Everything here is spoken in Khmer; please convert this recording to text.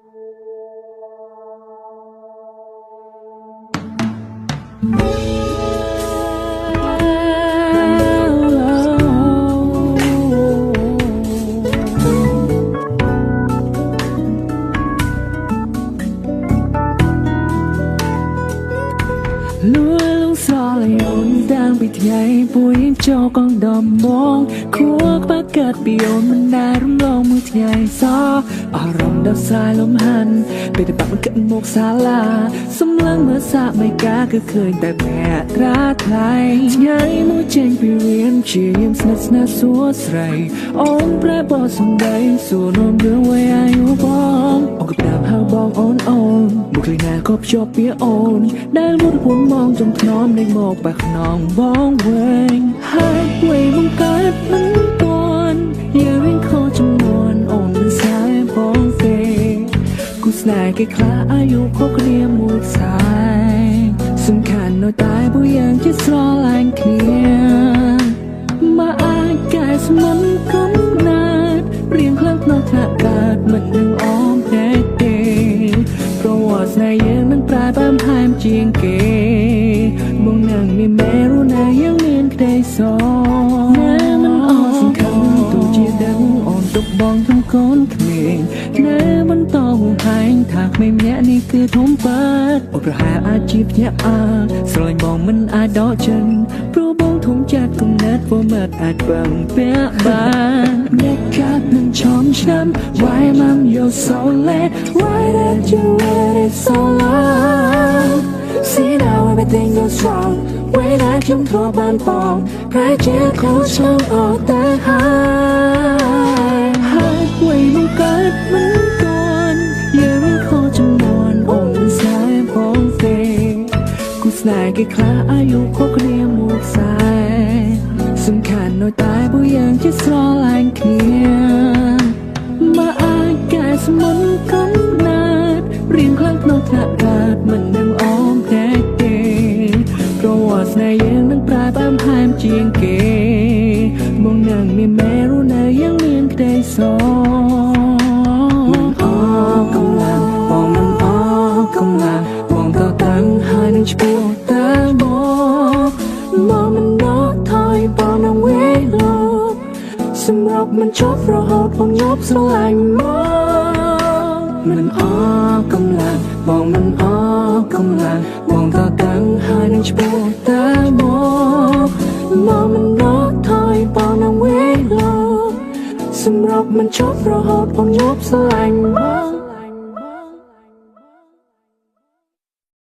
លួលងស្រឡាយអូនតាំងពីថ្ងៃពួយចូលកងដំបងខួក្បាលកាត់ពីអូនមិនដែលរំលងមួយថ្ងៃសអារម្មណ៍ដល់ស្រែលំហាន់ពេលតែបាក់មិនគិតមកសាឡាសំឡឹងមើលសាកមិនកាគឺឃើញតែភក្ត្រាថ្លៃថ្ងៃមួយចេញពីរៀនជាយាមស្និទ្ធស្នាលសួស្រីអូនប្រែបសំដីសួរនាំរឿងវ័យអាយុបងអូនក៏តាមហៅបងអូនអូនមកឃើញណាក៏ភ្ជាប់ពីអូនដែលមុតពុនមកចំថ្នមនៃមកបែខ្នងបងវិញហើយវ័យមកកើតមិនតាន់យើងវិញខចំនួនអូនមិនស្នេហ៍បងទេគូស្នេហ៍គេខ្លះអាយុខុសគ្នាមួយខ្សែសំខាន់នៅតែពួកយើងជាស្រឡាញ់គ្នាមកអាចកែស្មន់កំណាត់រៀងខ្លាំងក្នុងថ្នាក់កើតមិននឹងអមភ្នែកទេព្រោះស្នេហ៍យើងនឹងប្រែបែមហែមជាងគេមកនឹងមានមេរណាយើងមានក្តីសណាមិនអស់សង្ឃឹមទោះជាដឹងអូនទុកបងធំកូនក្មេងណាបន្តហួងហែងថាក្មេងម្នាក់នេះគឺធំប៉ាត់អូប្រហែលអាចជាភ្ញាក់អើស្រឡាញ់បងមិនអាចដកចិនព្រោះបងធំចាត់គំនិតព្រោះមិត្តអាចពឹងពាក់បានអ្នកកាត់នឹងឆំឆ្នាំ Why am you so late? Why did you wait it so long? See now everything goes wrong ពេលដែលខ្ញុំធ្លាប់បានបងប្រែជាខ្លួនឆ្លងអត់តែហើយហើយវ័យមកកើតមិនតាន់យើងមិនខុសចំនួនអូនមិនស្នេហ៍បងទេគូស្នេហ៍គេខ្លះអាយុខុសគ្នាមួយខ្សែសំខាន់នៅតែពួកយើងជាស្រឡាញ់គ្នាមកអាចកែស្មន់កំណាត់រៀងខ្លាំងក្នុងថ្នាក់កើតមិននឹងអមភ្នែកទេព្រោះស្នេហ៍យើងនឹងប្រែបែមហែមជាងគេមកនឹងមានមេរណាយើងមានក្តីសមិនអកម្លាំងបងមិនអកម្លាំងបងក៏តាំងហើយនឹងឈ្មោះតែបងមកមិនដកថយបងនឹងវេលោកសម្រាប់មិនជប់រហូតបងញាប់ស្រឡាញ់មកមិនអកម្លាំងបងមិនអកម្លាំងបងក៏តាំងហើយនឹងឈ្មោះតែបងមកមិនដកថយបងនឹងវេលោកសម្រាប់មិនជប់រហូតបងញាប់ស្រឡាញ់មក